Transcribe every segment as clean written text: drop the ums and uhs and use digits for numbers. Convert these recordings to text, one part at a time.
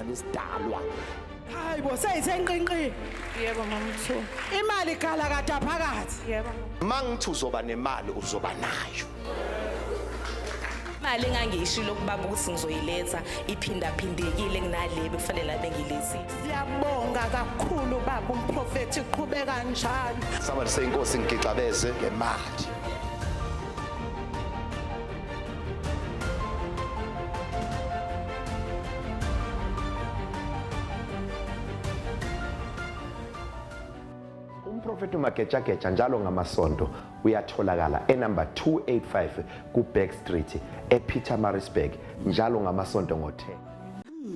sona lesidalwa. Hayi bo, seyithe nqinqi. Yebo mama Mthu. Imali ikhala kade phakathi. Yebo. Mangithi uzoba nemali uzoba nayo. Imali engangiyishilo kubaba ukuthi ngizoyiletha iphindaphindekile kunale bekufanele bengilethile. Siyabonga kakhulu baba umprofethi, qhubeka njalo. Somebody say inkosi ngigixabeze ngemali. Umprofeti uMagejageja njalo ngamasonto uyatholakala enumber 285 ku-Back Street ePietermaritzburg njalo ngamasonto ngo-10.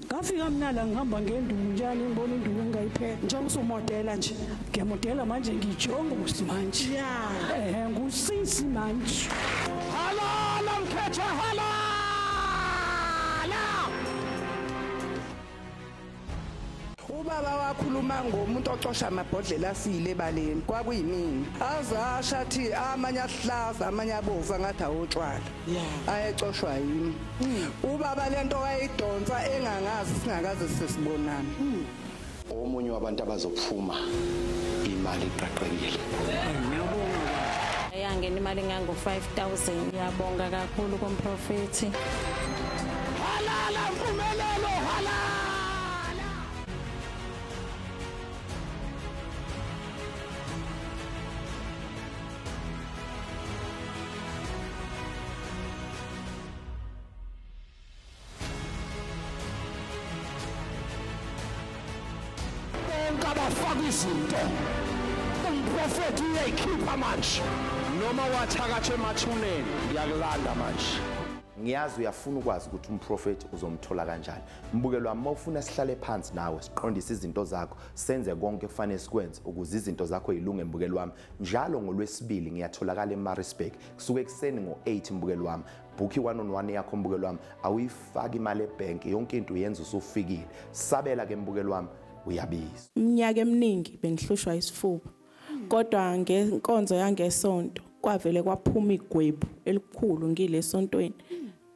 Ngafika mina la ngihamba ngenduku njalo ngibona induku engayiphethe. Njengoba usumodela nje. Ngiyamodela manje ngijongosi manje. Yeah. Eh ngusisi manje. Halala mkhethe halala! Ubaba wakhuluma ngomuntu ocosha amabhodlela afile ebaleni, kwakuyimina. Azasha athi amanye ahlaza amanye abovu angathi awotshwala. Ayecoshwa yimi. Ubaba lento wayidonsa engangazi singakaze sesibonana. Omunye wabantu abazophuma imali iqaqekile. Yangena imali engango 5000. Ngiyabonga kakhulu kumprofethi. Halala mpumelelo halala! Bonke abafaka izinto umprofethi uyayikhipha manje noma wathakatha emathuneni ngiyakulanda manje. Ngiyazi uyafuna ukwazi ukuthi umprofethi uzomthola kanjani. Mbukelo wami, mawufuna sihlale phansi nawe siqondise izinto zakho, senze konke kufanele sikwenze ukuze izinto zakho zilunge mbukelo wami. Njalo ngolwesibili ngiyatholakala eMaritzburg kusuke ekuseni ngo-8 mbukelo wami. Book i-one on one yakho mbukelo wami, awuyifaki imali ebhenki, yonke into uyenza usufikile. Sabela ke mbukelo wami, uyabiza. Iminyaka eminingi bengihlushwa isifuba. Kodwa ngenkonzo yangesonto kwavele kwaphuma igwebu elikhulu ngile esontweni.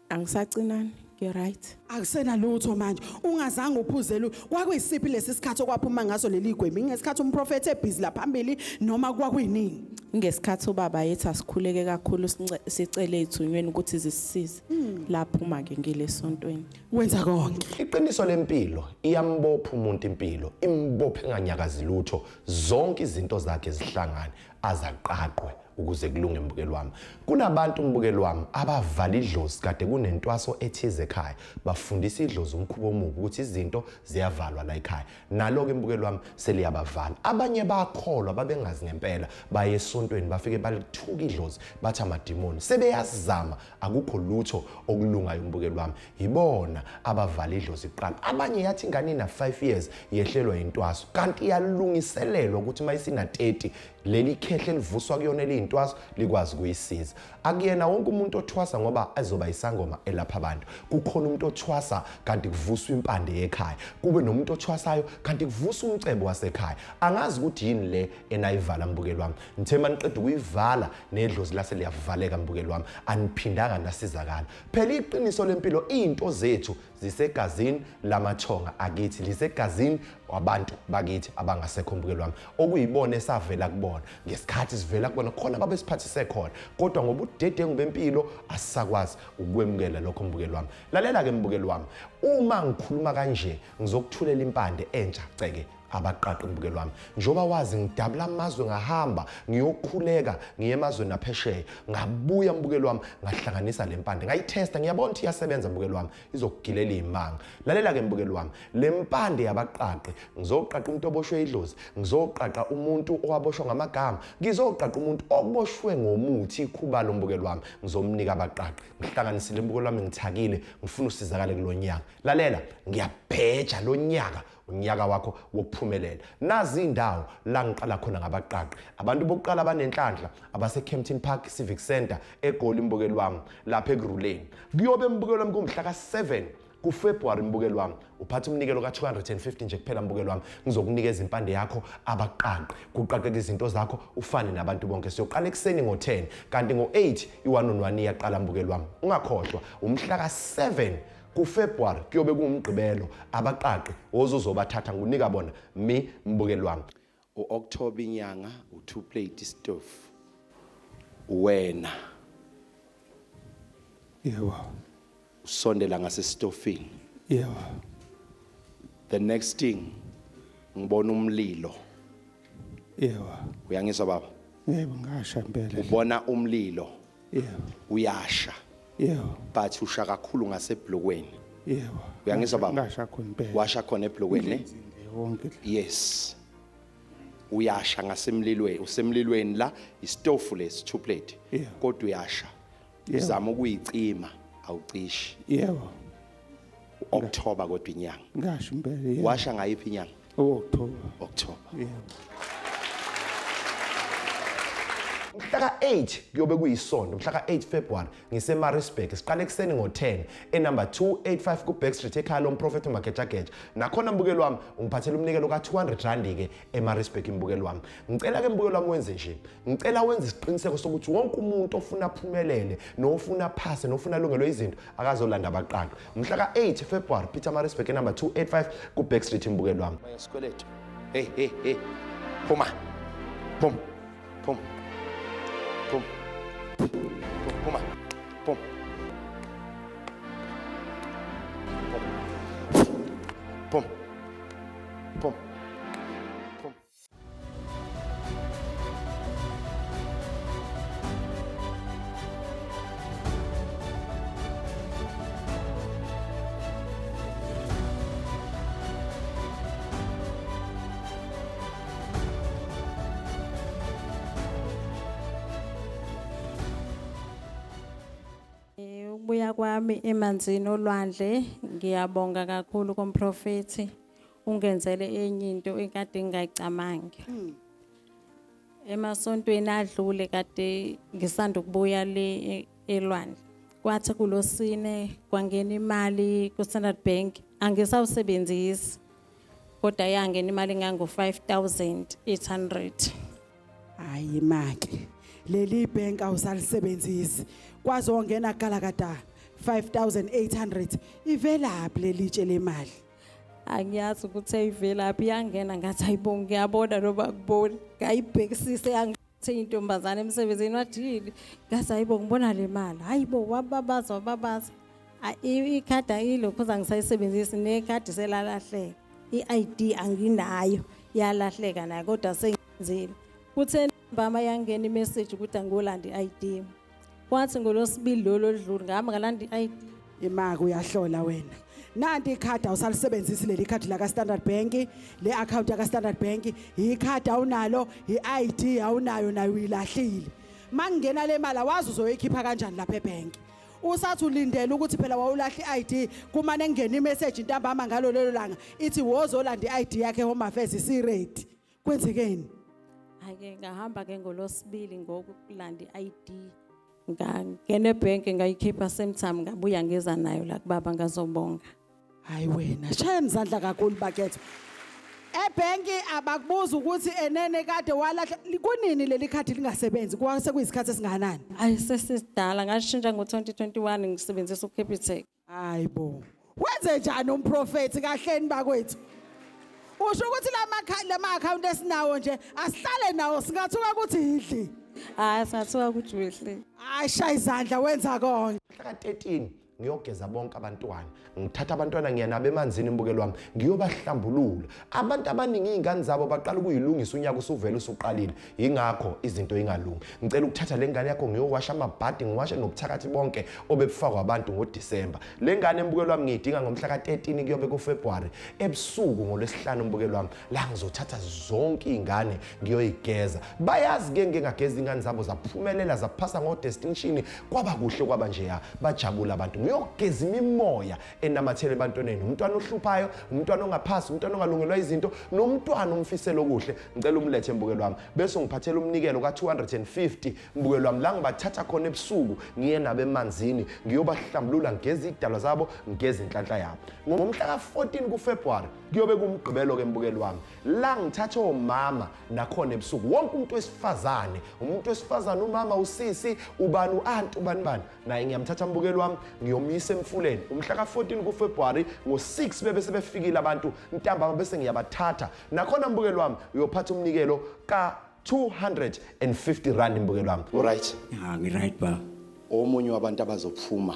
Angisacinani, ngi-right. Akusena lutho manje. Ungazange uphuze lutho. Kwakuyisiphi lesi sikhathi okwaphuma ngaso leli gwemi? Ngesikhathi umprofethi ebhizi la phambili noma kwakuyinini? Ngesikhathi ubaba ethi asikhuleke kakhulu sicele ezithunyweni ukuthi zisisize. Laphuma ke ngile esontweni. Wenza konke. Iqiniso lempilo iyambopha umuntu, impilo imbophe enganyakazi lutho, zonke izinto zakhe zihlangane azaqaqwe ukuze kulunge mbukelo wami. Kunabantu mbukelo wami abavala idlozi kade kunentwaso ethize ekhaya, bafundisa idlozi umkhuba omubi ukuthi izinto ziyavalwa la ekhaya. Nalo-ke mbukelo wami seliyabavala. Abanye bakholwa babengazi ngempela, baye esontweni bafike balithuka idlozi bathi amadimoni, sebeyazama akukho lutho okulungayo mbukelo wami. Yibona abavala idlozi kuqala. Abanye yathi ingane ina 5 years yehlelwa intwaso, kanti iyalungiselelwa ukuthi uma isina 30 leli khehle elivuswa kuyona eliyintwaso likwazi ukuyisiza. Akuyena wonke umuntu othwasa ngoba ezoba isangoma elapha abantu. Kukhona umuntu othwasa kanti kuvuswa impande yekhaya, kube nomuntu othwasayo kanti kuvuswa umcebo wasekhaya. Angazi ukuthi yini le enayivala mbukelo wami. Ngithe maniqeda ukuyivala nedlozi lase liyavaleka mbukelo wami, aniphindanga nasizakala. Phela iqiniso lempilo, izinto zethu zisegazini lamathonga akithi, lisegazini wabantu bakithi abangasekho mbukelo wami, okuyibona esavela kubona ngesikhathi sivela kubona khona babesiphathise khona, kodwa ngobudedengu bempilo asisakwazi ukwemukela lokho mbukelo wami. Lalela ke mbukelo wami, uma ngikhuluma kanje ngizokuthulela impande entsha ceke abaqaqi mbukelo wami. Njengoba wazi ngidabula amazwe, ngahamba ngiyokhuleka ngiye emazweni aphesheya, ngabuya mbukelo wami ngahlanganisa le mpande ngayithesta, ngiyabona ukuthi iyasebenza mbukelo wami, izokugilela iy'manga. Lalela ke mbukelo wami, le mpande yabaqaqi, ngizoqaqa umuntu oboshwe idlozi, ngizoqaqa umuntu owaboshwa ngamagama, ngizoqaqa umuntu oboshwe ngomuthi ikhubalo mbukelo wami, ngizomnika abaqaqi. Ngihlanganisile mbukelo wami, ngithakile, ngifuna usizakale kulo nyaka. Lalela, ngiyabheja lo nyaka unyaka wakho wokuphumelela. Nazi indawo la ngiqala khona ngabaqaqi. Abantu bokuqala abanenhlanhla abase Kempton Park Civic Center eGoli mbukelo wami, lapha ekuruleni. Kuyobe mbukelo wami kumhla ka7 kuFebruary mbukelo wami. Uphatha umnikelo ka250 nje kuphela mbukelo wami, ngizokunikeza impande yakho abaqaqi, kuqaqeka izinto zakho ufane nabantu bonke. Siyoqala ekuseni ngo10 kanti ngo8 i1 on 1 iyaqala mbukelo wami. Ungakhohlwa umhla ka7 KuFebruary kuyobe kuwumgqibelo, abaqaqi ozozobathatha ngunika bona mi mbukeli wami. U-October inyanga, u-2 plate stove. Wena. Yebo. Usondela ngasesitofini. Yebo. The next thing ngibona umlilo. Yebo. Uyangizwa baba? Yebo ngasha impela. Ubona umlilo. Yebo. Uyasha. Yebo. But usha kakhulu ngaseblokweni. Yebo. Uyangizwa baba? Ngasha khona impela. Washa khona eblokweni ne? Wonke. Yes. Uyasha ngasemlilweni, usemlilweni la isitofu lesi two plate. Kodwa uyasha. Uzama ukuyicima awucishi. Yebo. October kodwa inyanga. Ngasho impela. Yebo. Washa ngayiphi inyanga? October. October. Yebo. Mhla ka-8 kuyobe kuyisonto, mhla ka-8 February ngiseMaritzburg, siqala ekuseni ngo-10 enumber 285 ku-Back Street ekhaya lomprofethi uMagejageja. Nakhona mbukeli wami ungiphathela umnikelo ka-200 rand-ke eMaritzburg mbukeli wami. Ngicela-ke mbukeli wami wenze nje, ngicela wenze isiqiniseko sokuthi wonke umuntu ofuna aphumelele nofuna aphase nofuna alungelwe izinto akazolanda abaqaqi. Mhla ka-8 February Pietermaritzburg enumber 285 ku-Back Street mbukeli wami. Isikweletu. Hey hey hey. Phuma. Phuma. Phuma. Phuma. Phuma. Phuma. Phuma. Phuma. Phuma. Ukubuya kwami emanzini olwandle, ngiyabonga kakhulu kumprofethi, ungenzele enye into ekade ngingayicabangi. Emasontweni adlule kade ngisanda ukubuya le elwandle. Kwathi kulosine kwangena imali ku Standard Bank, angisawusebenzisi. Kodwa yangena imali engango 5800. Hayi make, leli bank awusalisebenzisi. Kwazongena galakada 5800 ivelaphi leli tshe lemali? Angiyazi ukuthi ayivelaphi, yangena ngathi hayibo ngiyabona noma ngiboni. Ngayibhekisisa yangithi intombazane emsebenzini wathi yini? Ngathi hayibo ngibona le mali. Hayibo wababaza wababaza. Ikhadi ayilokhu angisayisebenzisi nekhadi selalahleka. I-ID anginayo yalahleka nayo kodwa sengenzile. Kuthe ntambama yangena imessage ukuthi angolanda i-ID. Kwathi ngolosibili lolo oludlule ngihamba ngalanda i-ID. Imaki uyahlola wena. Nanti ikhadi awusalisebenzisi leli khadi la ka Standard Bank, le account ya ka Standard Bank, ikhadi awunalo, i-ID awunayo nayo uyilahlile. Mangena le mali awazi uzoyikhipha kanjani lapha ebank. Usathi ulindele ukuthi phela wawulahla i-ID, kumane kungena imessage ntambama ngalo lelo langa ithi wozolanda i-ID yakhe Home Affairs isiready. Kwenzekeni? Ake ngahamba ke ngolosibili ngokulanda i-ID. Ngangena ebank ngayikhipha same time ngabuya ngeza nayo la kubaba ngazobonga. Hayi wena, shaya izandla kakhulu bakethu. Ebank abakubuza ukuthi enene kade walahla kunini leli khadi lingasebenzi, kwase kuyisikhathi esingakanani? Hayi sesidala ngashintsha ngo-2021 ngisebenzisa uCapitec. Hayibo. Wenze njani umprofeti kahleni bakwethu? Usho ukuthi lama account esinawo nje asihlale nawo singathuka ukuthi idli. Hayi singathuka ukuthi wehle. Hayi shaya izandla wenza konke. Mhla ka-13 ngiyogeza bonke abantwana. Ngithatha abantwana ngiya nabo emanzini mbukeli wami, ngiyobahlambulula. Abantu abaningi iy'ngane zabo baqala ukuyilungisa unyaka usuvele usuqalile. Yingakho izinto ingalungi. Ngicela ukuthatha le ngane yakho ngiyowasha amabhadi, ngiwashe nobuthakathi bonke obebufakwa abantu ngoDisemba. Le ngane mbukeli wami ngiyidinga ngomhla ka-13 kuyobe kuFebruary ebusuku ngoLwesihlanu mbukeli wami. La ngizothatha zonke iy'ngane ngiyoyigeza. Bayazi ke ngingageza iy'ngane zabo zaphumelela zaphasa ngo-distinction, kwaba kuhle kwaba njeya, bajabula abantu. Ngiyogeza imimoya enamathele ebantwaneni, umntwana ohluphayo, umntwana ongaphasi, umntwana ongalungelwa izinto, nomntwana omfisela okuhle. Ngicela umlethe mbukeli wami, bese ungiphathela umnikelo ka-250 mbukeli wami, la ngibathatha khona ebusuku ngiye nabo emanzini ngiyobahlambulula, ngigeze idalwa zabo, ngigeze inhlanhla yabo. Ngomhla ka-14 kuFebruary kuyobe kumgqibelo ke mbukeli wami, la ngithatha omama nakhona ebusuku, wonke umuntu wesifazane, umuntu wesifazane, umama, usisi, ubani, u-anti, ubani bani, naye ngiyamthatha mbukeli wami. Ngiyomisa emfuleni umhla ka-14 kuFebruary ngo-6 bebe sebefikile abantu ntambama bese ngiyabathatha. Nakhona mbukeli wami uyophatha umnikelo ka-250 rand mbukeli wami. Uright? Ya, ngi-right baba. Omunye wabantu abazophuma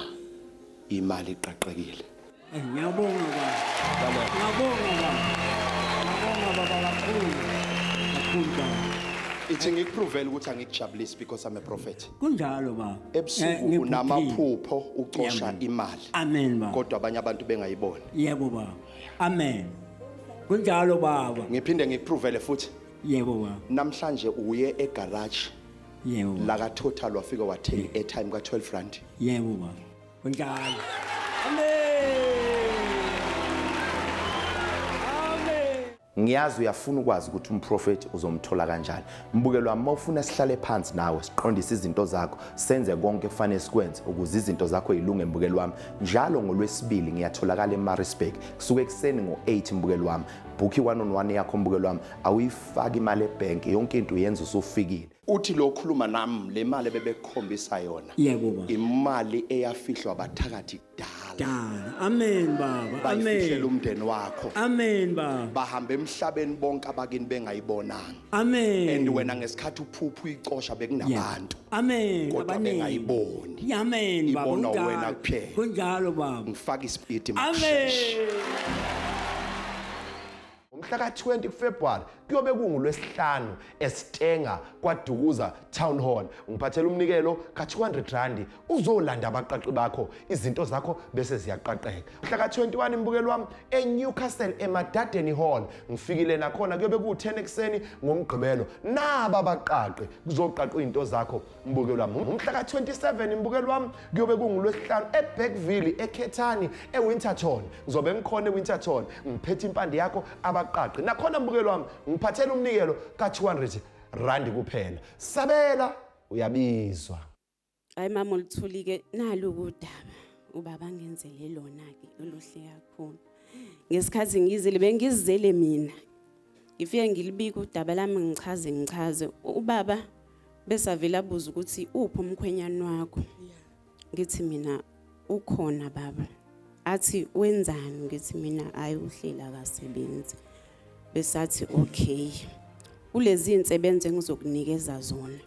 imali iqaqekile. Ngiyabonga baba. Ngiyabonga baba. Ngiyabonga baba kakhulu. Kakhulu baba. Ithi ngikuprovele ukuthi angikujabulisi because I'm a prophet. Kunjalo baba. Ebusuku unamaphupho ucosha imali. Amen baba. Kodwa abanye abantu bengayiboni. Yebo baba. Amen. Kunjalo baba. Ngiphinde ngikuprovele futhi. Yebo baba. Namhlanje uye egarage. Yebo. La ka Total wafika wathenga airtime ka 12 rand. Yebo baba. Kunjalo. Amen. Ngiyazi uyafuna ukwazi ukuthi umprofeti uzomthola kanjani. Mbukeli wami, mawufuna sihlale phansi nawe siqondise izinto zakho, senze konke kufanele sikwenze ukuze izinto zakho zilunge mbukeli wami. Njalo ngolwesibili ngiyatholakala eMaritzburg kusuke ekuseni ngo-8 mbukeli wami. Book i-one on one yakho mbukeli wami, awuyifaki imali ebhenki, yonke into uyenza usufikile. Uthi lo khuluma nami le mali bebekukhombisa yona. Yebo baba. Imali eyafihlwa abathakathi kudala. Dala. Amen baba. Bayifihlela Amen. umndeni wakho. Amen baba. Bahamba emhlabeni bonke abakini bengayibonanga. Amen. And wena ngesikhathi uphupha uyicosha bekunabantu. Amen. Kodwa Abaningi. bengayiboni. Amen baba. Ibonwa Kunjalo. wena kuphela. Kunjalo baba. Ngifaka isipidi Amen. Umhla ka-20 kuFebruary kuyobe kungulwesihlanu eStenga kwaDukuza Town Hall. Ngiphathela umnikelo ka-200 rand uzolanda abaqaqi bakho, izinto zakho bese ziyaqaqeka. Umhla ka-21 mbukeli wami eNewcastle eMadadeni Hall. Ngifikile nakhona kuyobe ku-10 ekuseni ngoMgqibelo. Naba abaqaqi kuzoqaqwa izinto zakho mbukeli wami. Umhla ka-27 mbukeli wami kuyobe kungulwesihlanu eBergville eKhethani eWinterton. Ngizobe ngikhona eWinterton ngiphethe impande yakho abaqaqi. Nakhona mbukeli wami ngiphathela umnikelo ka-200 rand kuphela. Sabela uyabizwa. Hayi mama oluthuli-ke nalu udaba ubaba ngenzele lona-ke oluhle kakhulu. Ngesikhathi ngizile bengizele mina. Ngifike ngilibike udaba lami ngichaze. Ubaba besavela abuza ukuthi uphi umkhwenyana wakho. Ngithi mina ukhona baba. Athi wenzani? Ngithi mina hayi uhlela akasebenzi. Besathi okay. Kulezi insebenzo engizokunikeza zona.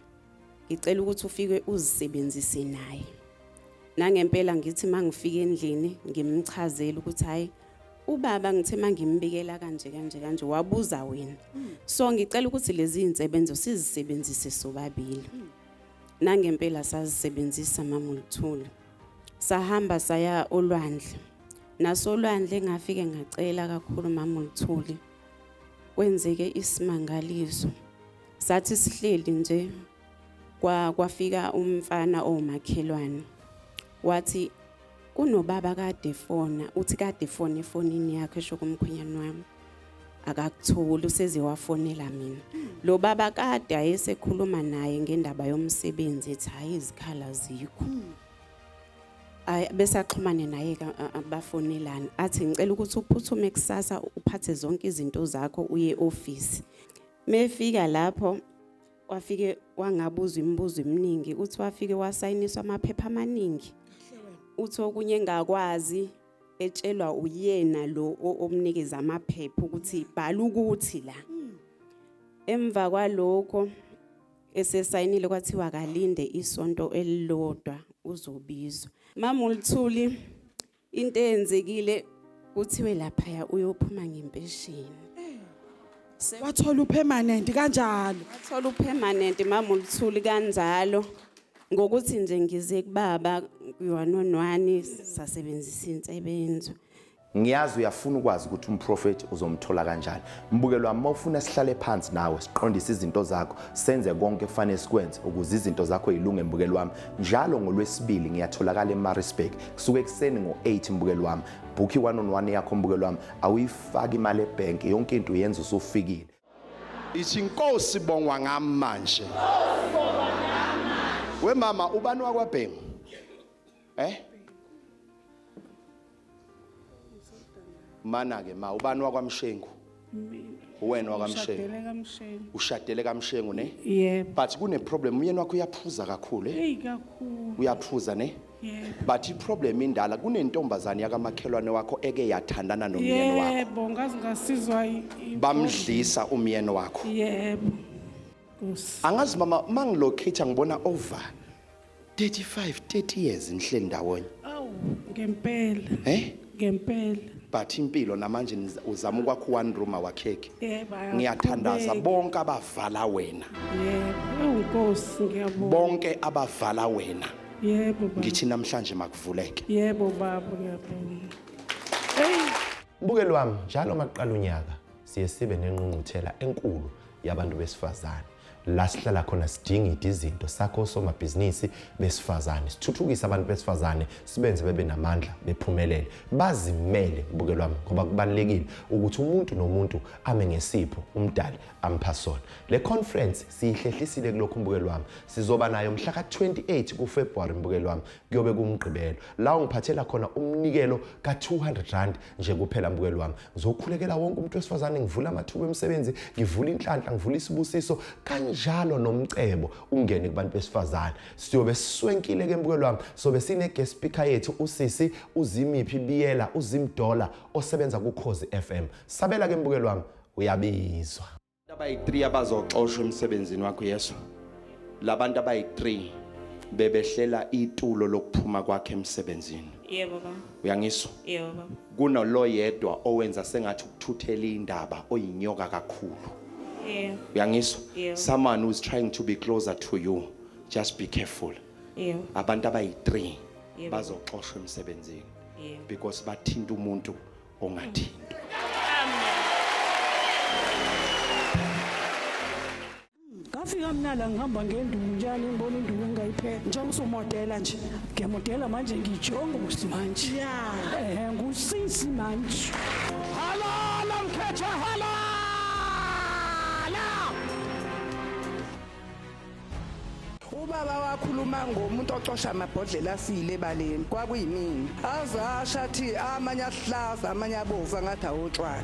Ngicela ukuthi ufike uzisebenzise naye. Nangempela ngithi mangifika endlini ngimchazela ukuthi hayi ubaba ngithe mangimbikela kanje kanje kanje wabuza wena. So ngicela ukuthi lezi insebenzo sizisebenzise sobabili. Nangempela sazisebenzisa mama uLuthuli. Sahamba saya olwandle. Nasolwandle ngafike ngacela kakhulu mama uLuthuli. Kwenzeke isimangaliso. Sathi sihleli nje kwafika umfana omakhelwane. Wathi kunobaba kade fona, uthi kade fona efonini yakhe esho kumkhwenyana wami. Akakutholi useze wafonela mina. Lo baba kade ayesekhuluma naye ngendaba yomsebenzi ethi hayi izikhala zikho. Ay besaxhumane naye bafonelana athi ngicela ukuthi uphuthume kusasa uphathe zonke izinto zakho uye office. Mefika lapho wafike wangabuzwa imibuzo eminingi, uthi wafike wasayiniswa amaphepha amaningi. Uthi okunye engakwazi etshelwa uyena lo omnikeza amaphepha ukuthi bhala ukuthi la. Emva kwalokho esesayinile kwathiwa kalinde isonto elilodwa uzobizwa. Mama uLuthuli into eyenzekile kuthiwe laphaya uyophuma ngempesheni. Wathola upermanent kanjalo. Wathola upermanent mama uLuthuli kanjalo. Ngokuthi nje ngize kubaba kuyi-one-on-one sasebenzisa insebenzo. Ngiyazi uyafuna ukwazi ukuthi umprofeti uzomthola kanjani. Mbukeli wami, mawufuna sihlale phansi nawe siqondise izinto zakho, senze konke kufanele sikwenze ukuze izinto zakho zilunge mbukeli wami. Njalo ngolwesibili ngiyatholakala eMaritzburg kusuke ekuseni ngo-8 mbukeli wami. Book i-one on one yakho mbukeli wami, awuyifaki imali ebhenki, yonke into uyenza usufikile. Ithi inkosi bongwa ngami manje. We mama ubani wakwaBhengu? Mana ke ma ubani wakwaMshengu? Wena wakwaMshengu. Ushadele kaMshengu. Ushadele kaMshengu ne? Yebo. But kune problem umyeni wakho uyaphuza kakhulu eh? Hey kakhulu. Uyaphuza ne? Yebo. But iproblem indala kunentombazane yakamakhelwane wakho eke yathandana nomyeni wakho. Yebo, ngaze ngasizwa Bamdlisa umyeni wakho. Yebo. Nkosi. Angazi mama mangilocate ngibona over 35 30 years nihleli ndawonye. Awu, ngempela. Eh? Ngempela. But impilo namanje uzama ukwakha one room awakheke. Yebo. Ngiyathandaza ayaqhubeki. bonke abavala wena. Yebo. Ewu Nkosi, ngiyabonga. Bonke abavala wena. Yebo baba. Ngithi namhlanje makuvuleke. Yebo baba, ngiyabonga. Hey. Mbukeli wami, njalo makuqala unyaka siye sibe nengqungquthela enkulu yabantu besifazane la sihlala khona sidingida izinto sakho osomabhizinisi besifazane, sithuthukise abantu besifazane, sibenze bebe namandla, bephumelele, bazimele. Mbukeli wami, ngoba kubalulekile ukuthi umuntu nomuntu ame ngesipho umdali ampha sona. Le conference siyihlehlisile kulokhu mbukeli wami, sizoba nayo mhla ka-28 kuFebruary mbukeli wami, kuyobe kuwumgqibelo la ungiphathela khona umnikelo ka-200 rand nje kuphela mbukeli wami. Ngizokhulekela wonke umuntu wesifazane, ngivula amathuba emisebenzi, ngivula inhlanhla, ngivula isibusiso kanjalo nomcebo ungene kubantu besifazane. Siyobe siswenkile ke mbukeli wami, sobe sine guest speaker yethu usisi uZimiphi Biyela uZimdola osebenza kuKhozi FM. Sabela ke mbukeli wami, uyabizwa. Abayi-3 abazoxoshwa emsebenzini wakho Yesu. Labantu abayi-3 bebehlela itulo lokuphuma kwakhe emsebenzini. Yebo baba. Uyangizwa? Yebo baba. Kunalo yedwa owenza sengathi ukuthuthela indaba oyinyoka kakhulu. Yebo. Uyangizwa? Yebo. Someone who's trying to be closer to you, just be careful. Yebo. Abantu abayi-3 Yebo. bazoxoshwa emsebenzini Yebo. because bathinta umuntu ongathintwa. Ngafika mina la ngihamba ngenduku njani ngibona induku engayiphela. Njengoba usumodela nje. Ngiyamodela manje ngijongosi manje. Yeah. Ngusisi manje. Halala mkhethe halala. Ubaba wakhuluma ngomuntu ocosha amabhodlela afile ebaleni kwakuyimina. Azasha athi amanye ahlaza amanye abovu angathi awotshwala.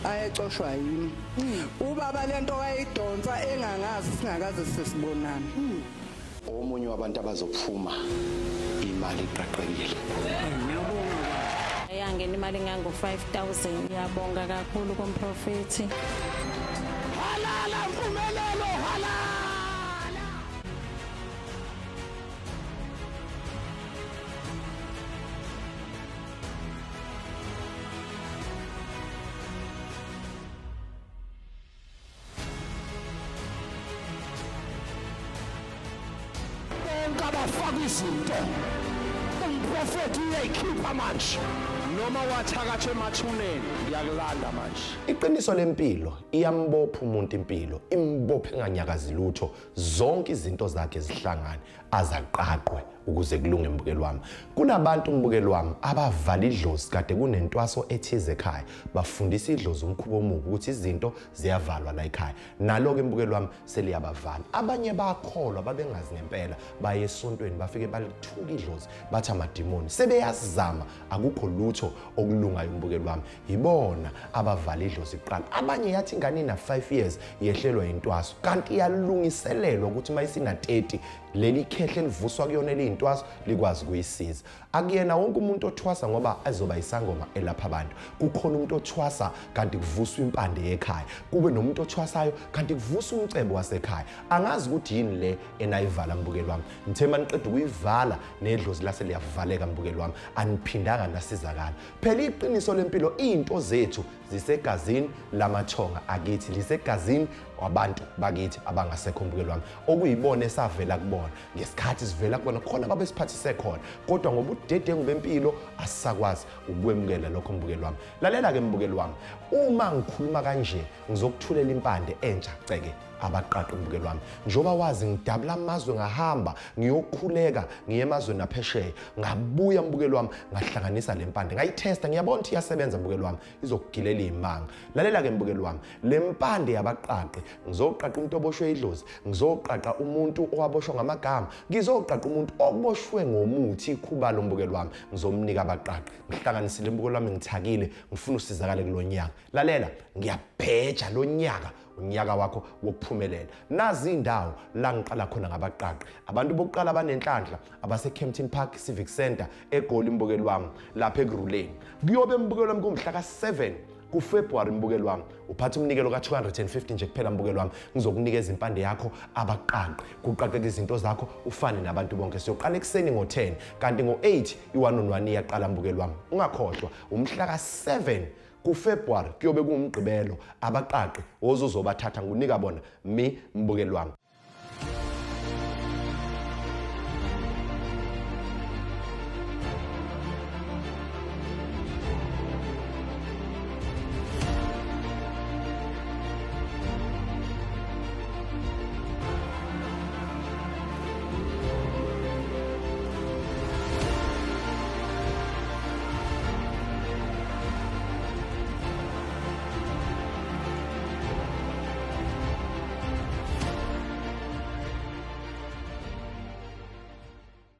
Ayecoshwa yimi. Ubaba lento wayidonsa engangazi singakaze sesibonana. Omunye wabantu abazophuma imali iqaqekile. Yangena imali engango 5000. Ngiyabonga kakhulu kumprofeti. Halala mpumelelo halala. Bonke abafaka izinto umprofeti uyayikhipha manje noma wathakatha emathuneni ngiyakulanda manje. Iqiniso lempilo iyambopha umuntu impilo, imbophe enganyakazi lutho, zonke izinto zakhe zihlangane azaqaqwe ukuze kulunge mbukeli wami. Kunabantu mbukeli wami abavala idlozi kade kunentwaso ethize ekhaya, bafundisa idlozi umkhuba omubi ukuthi izinto ziyavalwa la ekhaya. Nalo-ke mbukeli wami seliyabavala. Abanye bakholwa babengazi ngempela, baye esontweni bafike balithuka idlozi bathi amadimoni, sebeyazama akukho lutho okulungayo mbukeli wami. Yibona abavala idlozi kuqala. Abanye yathi ingane ina 5 years yehlelwa intwaso, kanti iyalungiselelwa ukuthi uma isina 30 leli khehle elivuswa kuyona eliyintwaso likwazi ukuyisiza. Akuyena wonke umuntu othwasa ngoba ezoba isangoma elapha abantu. Kukhona umuntu othwasa kanti kuvuswa impande yekhaya, kube nomuntu othwasayo kanti kuvuswa umcebo wasekhaya. Angazi ukuthi yini le enayivala mbukeli wami. Ngithe maniqeda ukuyivala nedlozi lase liyavaleka mbukeli wami, aniphindanga nasizakala. Phela iqiniso lempilo, izinto zethu zisegazini lamathonga akithi, lisegazini wabantu bakithi abangasekho mbukeli wami, okuyibona esavela kubona ngesikhathi sivela kubona khona babesiphathise khona, kodwa ngoba ubudedengu bempilo asisakwazi ukwemukela lokho mbukeli wami. Lalela ke mbukeli wami, uma ngikhuluma kanje ngizokuthulela impande entsha ceke abaqaqi mbukeli wami. Njengoba wazi ngidabula amazwe, ngahamba ngiyokhuleka ngiye emazweni aphesheya, ngabuya mbukeli wami ngahlanganisa le mpande, ngayithesta, ngiyabona ukuthi iyasebenza mbukeli wami, izokugilela imanga. Lalela ke mbukeli wami, le mpande yabaqaqi, ngizoqaqa umuntu oboshwe idlozi, ngizoqaqa umuntu owaboshwa ngamagama, ngizoqaqa umuntu oboshwe ngomuthi ikhubalo mbukeli wami, ngizomnika abaqaqi. Ngihlanganisile mbukeli wami, ngithakile, ngifuna usizakale kulonyaka. Lalela, ngiyabheja lonyaka, Unyaka wakho wokuphumelela. Nazi indawo la ngiqala khona ngabaqaqi. Abantu bokuqala abanenhlanhla abase-Kempton Park Civic Centre eGoli, mbukeli wami, lapha ekuruleni. Kuyobe, mbukeli wami, kumhla ka-7 kuFebruary, mbukeli wami. Uphatha umnikelo ka-250 nje kuphela, mbukeli wami, ngizokunikeza impande yakho, abaqaqi, kuqaqeka izinto zakho, ufane nabantu bonke. Siyoqala ekuseni ngo-10, kanti ngo-8 i-one on one iyaqala, mbukeli wami. Ungakhohlwa, umhla ka-7 kuFebruary, kuyobe kuwumgqibelo. Abaqaqi ozozobathatha ngunika bona mi, mbukeli wami.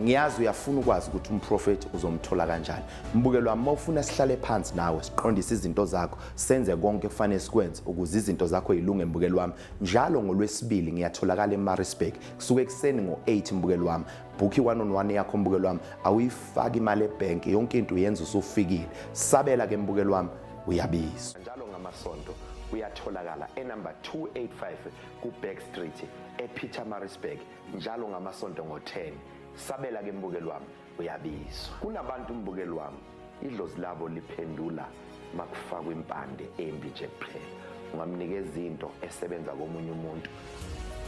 Ngiyazi uyafuna ukwazi ukuthi umprofethi uzomthola kanjani. Mbukeli wami, uma ufuna sihlale phansi nawe, siqondise izinto zakho, senze konke kufanele sikwenze ukuze izinto zakho yilunge, mbukeli wami, njalo ngolwesibili ngiyatholakala eMaritzburg, kusuke ekuseni ngo-8, mbukeli wami. Book i-one on one yakho, mbukeli wami. Awuyifaki imali ebhenki, yonke into uyenza usufikile. Sabela ke, mbukeli wami, uyabizwa. Njalo ngamasonto uyatholakala enumber 285 ku-Back Street ePietermaritzburg, njalo ngamasonto ngo-10. Sabela ke, mbukeli wami, uyabizwa. Kunabantu, mbukeli wami, idlozi labo liphendula makufakwa impande embi nje kuphela. Ungamnikeza into esebenza komunye umuntu,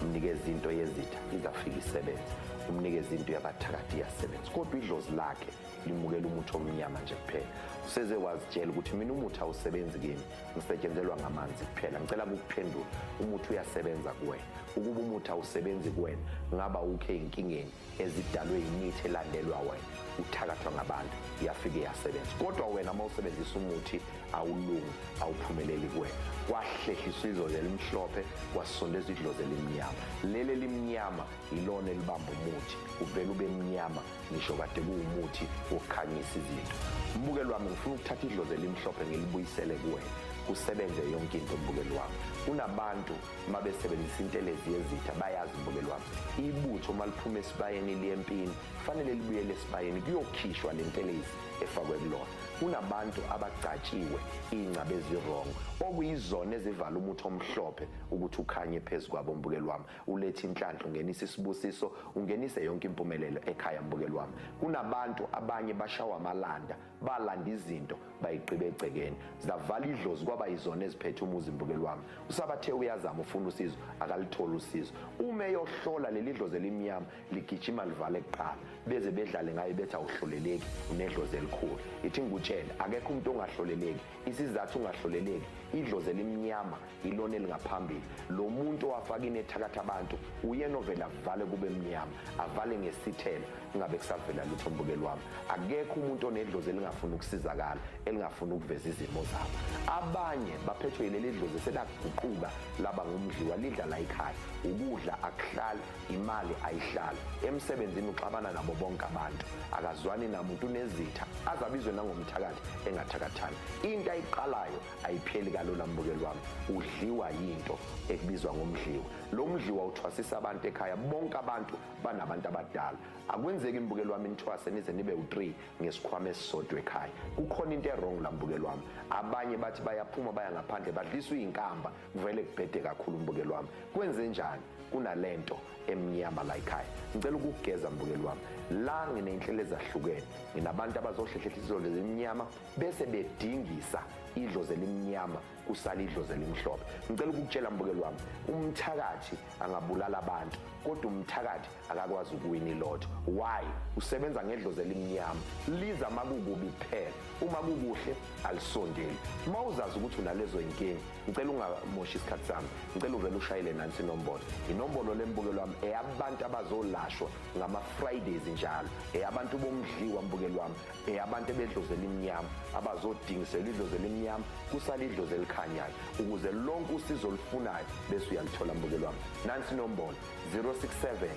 umnikeza into yezitha, izafika isebenze, umnikeza into yabathakathi, iyasebenza, kodwa idlozi lakhe limukela umuthi omnyama nje kuphela. Useze wazitshela ukuthi mina umuthi awusebenzi kimi, ngisetshenzelwa ngamanzi kuphela. Ngicela ukukuphendula, umuthi uyasebenza kuwena. Ukuba umuthi awusebenzi kuwena, ngaba ukhe ey'nkingeni ezidalwe imithi elandelwa wena uthakathwa ngabantu, iyafike yasebenza. Kodwa wena uma usebenzisa umuthi awulungi, awuphumeleli kuwena. Kwahlehliswa idlozi elimhlophe, kwasondezwa idlozi elimnyama. Leli elimnyama ilona elibamba umuthi, uvele ube mnyama ngisho kade kuwumuthi wokukhanyisa izinto. Mbukeli wami, ngifuna ukuthatha idlozi elimhlophe ngilibuyisele kuwena, kusebenze yonke into, mbukeli wami. Kunabantu uma besebenzisa intelezi yezitha, bayazi, mbukeli wami, ibutho uma liphuma esibayeni liye empini, kufanele libuyele esibayeni kuyokhishwa le ntelezi efakwe kulona. Kunabantu abagcatshiwe iy'ngcaba ezi-wrong, okuyizona ezivala umuthi omhlophe ukuthi ukhanye phezu kwabo, mbukeli wami. Ulethe inhlanhla, ungenise isibusiso, ungenise yonke impumelelo ekhaya, mbukeli wami. Kunabantu abanye bashawa amalanda, balanda izinto bayigqiba egcekeni, zavala idlozi, kwaba yizona eziphethe umuzi, mbukeli wami. Usabathe uyazama, ufuna usizo, akalitholi usizo. Uma eyohlola, leli dlozi elimnyama ligijima livale kuqala, beze bedlale ngayo, bethi awuhloleleki, unedlozi elikhulu. Ithi ngikutshele, akekho umuntu ongahloleleki. Isizathu ungahloleleki, idlozi elimnyama ilona elingaphambili. Lo muntu owafaka inethakatha abantu uyena ovele avale kube mnyama, avale ngesithelo, kungabe kusavela lutho, mbukeli wami. Akekho umuntu onedlozi elingafuni ukusizakala, elingafuni ukuveza izimo zabo. Abanye baphethwe yileli dlozi selaguquka laba ngumdliwa, lidla la ekhaya, ukudla akuhlali, imali ayihlali, emsebenzini uxabana nabo bonke abantu, akazwani namuntu, unezitha, azabizwe nangomthakathi engathakathani. Into ayiqalayo ayipheli kalula, mbukeli wami. Udliwa yinto ekubizwa ngomdliwa. Lo mdliwa uthwasisa abantu ekhaya. Bonke abantu banabantu abadala. Akwenzeki, mbukeli wami, nithwase nize nibe u-3 ngesikhwama esisodwa ekhaya. Kukhona into e-wrong la, mbukeli wami. Abanye bathi bayaphuma, baya ngaphandle, badliswa iy'nkamba, kuvele kubhede kakhulu, mbukeli wami. Kwenze njani? Kunalento emnyama la ekhaya. Ngicela ukugeza, mbukeli wami. La nginey'nhlelo ezahlukene, nginabantu abazohlehlela izidlo ezimnyama bese bedingisa idlozi elimnyama, kusala idlozi elimhlophe. Ngicela ukukutshela, mbukeli wami, umthakathi angabulala abantu, kodwa umthakathi akakwazi ukuwina ilotho. Why? Usebenza ngedlozi elimnyama, liza makukubi kuphela, uma kukuhle alisondeli. Uma uzazi ukuthi unalezo inkinga, ngicela ungamoshi isikhathi sami, ngicela uvele ushayele nansi inombolo. Inombolo lembukelo wami eyabantu abazolashwa ngama-Fridays njalo, eyabantu bomdliwa, mbukelo wami, eyabantu ebedlozi elimnyama abazodingiselwa idlozi elimnyama, kusala idlozi elikhanyayo, ukuze lonke usizo olufunayo bese uyalithola, mbukelo wami. Nansi inombolo: 067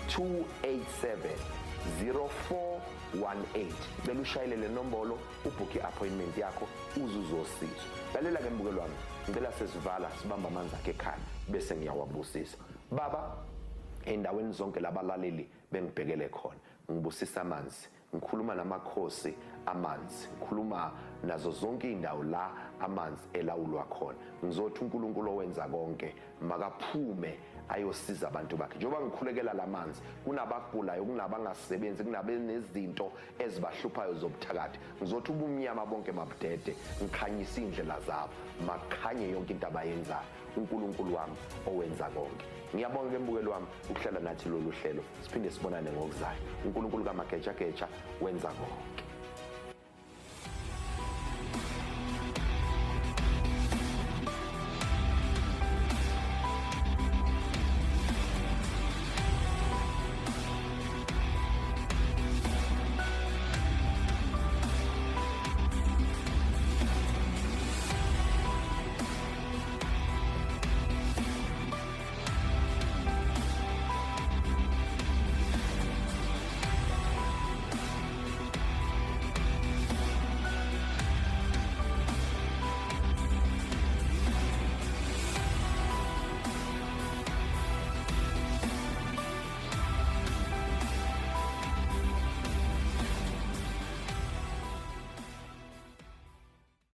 287 04. 18. Cela ushayele le nombolo ubhukhe i-appointment yakho uze uzosizwa. Lalela ke mbukelo wami, ngicela sesivala sibamba amanzi akhe ekhaya bese ngiyawabusisa. Baba, endaweni zonke labalaleli bengibhekele khona, ngibusisa amanzi, ngikhuluma namakhosi amanzi, ngikhuluma nazo zonke indawo la amanzi elawulwa khona. Ngizothi uNkulunkulu owenza konke makaphume ayosiza abantu bakhe. Njengoba ngikhulekela lamanzi, kunabagulayo, kunabangasebenzi, kunabenezinto ezibahluphayo zobuthakathi. Ngizothi ubumnyama bonke mabudede, ngikhanyise indlela zabo, makhanye yonke into abayenzayo. uNkulunkulu wami owenza konke. Ngiyabonga ke mbukeli wami ukuhlala nathi lolu hlelo. Siphinde sibonane ngokuzayo. uNkulunkulu kamagejageja wenza konke.